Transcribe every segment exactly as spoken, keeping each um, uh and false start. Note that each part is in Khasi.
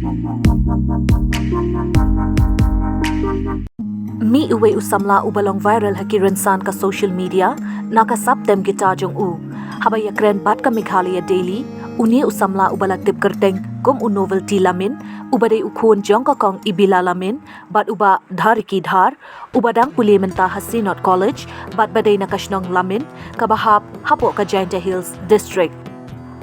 Mih uwei u samla uba long viral ha ki rynsan ka social media na ka sap tem guitar jong u. Haba ïakren bad ka Meghalaya Daily, une u samla uba la tip kyrteng kum u Novelty Lamin, uba dei u khun jong ka Kong Ibila Lamin bad u Bah Dhariki Dhar, uba dang pule mynta ha Synod College bad ba dei na ka shnong Lamin, kaba hap hapoh ka Jaintia Hills District.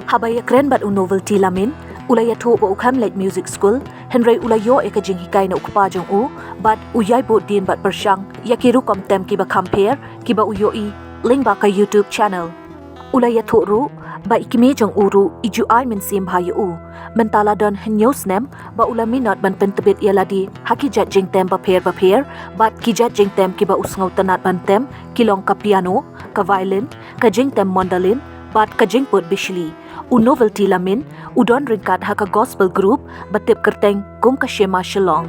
Haba ïakren bad u Novelty Lamin, u la ïathuh ba u khlem leit music school, hynrei u la ïoh ïa ka jinghikai na u kpa jong u, bad u ïai bud dien bad pyrshang ïa ki rukom tem kiba kham pher kiba u ïohi lyngba ka YouTube channel. U la ïathuh ruh ba i kmie jong u ruh i ju ai mynsiem bha ïa u. Mynta la don hynñiew snem ba u la minot ban pyntbit ïa lade ha ki jait jingtem bapher bapher, bad ki jait jingtem kiba u sngewtynnat ban tem ki long ka piano, ka violin, ka jingtem mandolin bad ka jingput bishli. U Novelty Lamin u don ryngkat ha ka gospel group ba tip kyrteng kum ka Shema Shalom.